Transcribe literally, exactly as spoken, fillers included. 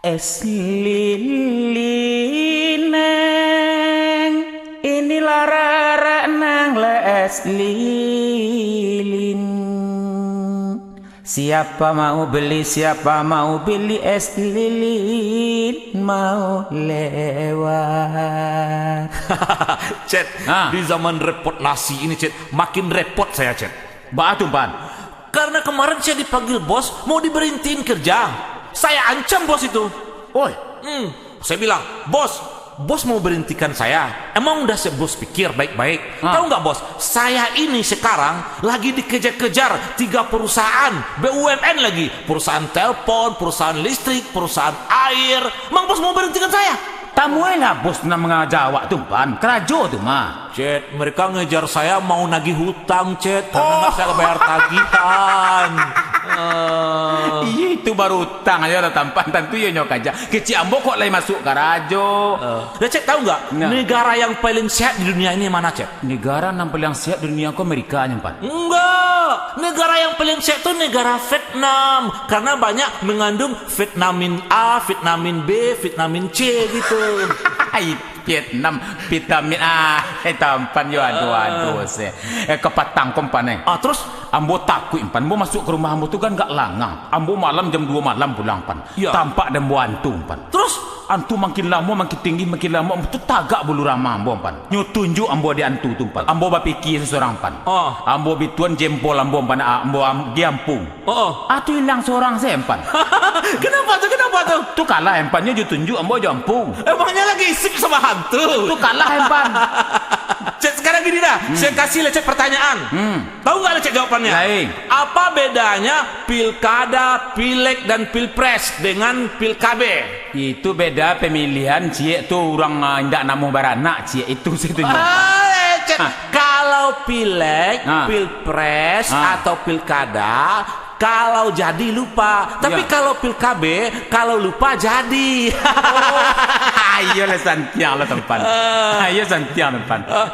Es lilin nang, inilah rarak nang lah es lilin. Siapa mau beli, siapa mau beli es lilin mau lewat. Chat, Ah. di zaman repot nasi ini, Chat, makin repot saya, Chat. Baa tu, Pan? Karena kemarin saya dipanggil bos, mau diberhentiin kerja. Saya ancam bos itu. Oi. Hmm, saya bilang, "Bos, bos mau berhentikan saya. Emang udah saya bos pikir baik-baik. Ah. Tahu nggak, bos, saya ini sekarang lagi dikejar-kejar tiga perusahaan B U M N lagi. Perusahaan telepon, perusahaan listrik, perusahaan air. Emang bos mau berhentikan saya?" Tamuailah bos nan mangaja awak tu, Pan. Karajo tu mah. Chat, mereka ngejar saya mau nagih hutang, Chat, karena Oh. nggak saya bayar tagihan. Eh. Iya, itu baru utang aja lah, Tampan. Tantu iyo nyo kaja. Kecik ambo kok lai masuk karajo. Eh. Dah, Chat, tahu nggak? Nah. Negara yang paling sehat di dunia ini mana, Chat? Negara nan paling sehat di dunia ko Amerika nyo, Pan. Enggak. Negara yang paling sehat tuh negara Vietnam. Karena banyak mengandung vitamin A, vitamin B, vitamin C gitu. Ai, Vietnam, vitamin A, eh, Tampan yo, aduh, Ah. aduh, se. Eh, kapatang ko, Pan, eh. Ah, terus? Ambo takuik, Pan. Ambo masuk ka rumah ambo tu kan agak langang. Ambo malam jam dua malam pulang, Pan. Iya. Tampak dek ambo antu, Pan. Terus? Antu makin lamo, makin tinggi, makin lamo, tu tagak bulu rama ambo, Pan. Nyo tunjuk ambo dek antu tu, Pan. Ambo bapikia sasorang, Pan. Oh. Ambo bituan jempol ambo, Pan, ah, ambo am-, diampung. Oh, oh. Ah, tu ilang sorang se, Pan. Kenapa tu? Kenapa tu? Tu kalah, Pan, nyo jo tunjuk, ambo jo ampung. Emangnya lagi isip sama hantu? Tu kalah, Pan. Cek, sekarang gini dah, Hmm. saya kasih lecet pertanyaan. Hmm. Tahu nggak lecet jawabannya? Lain. Apa bedanya pilkada, pileg, dan pilpres dengan pilkabe? Itu beda pemilihan, ciek tu urang, ah, indak namuah baranak, ciek itu situ nyo. Ah, lecet. Ah. Kalau pileg, Ah. pilpres, Ah. atau pilkada, kalau jadi lupa. Tapi Ya. kalau pilkabe, kalau lupa jadi. Oh, iyolah santiang lah, Tampan. Ah. Iyo santiang, Tampan. Ah.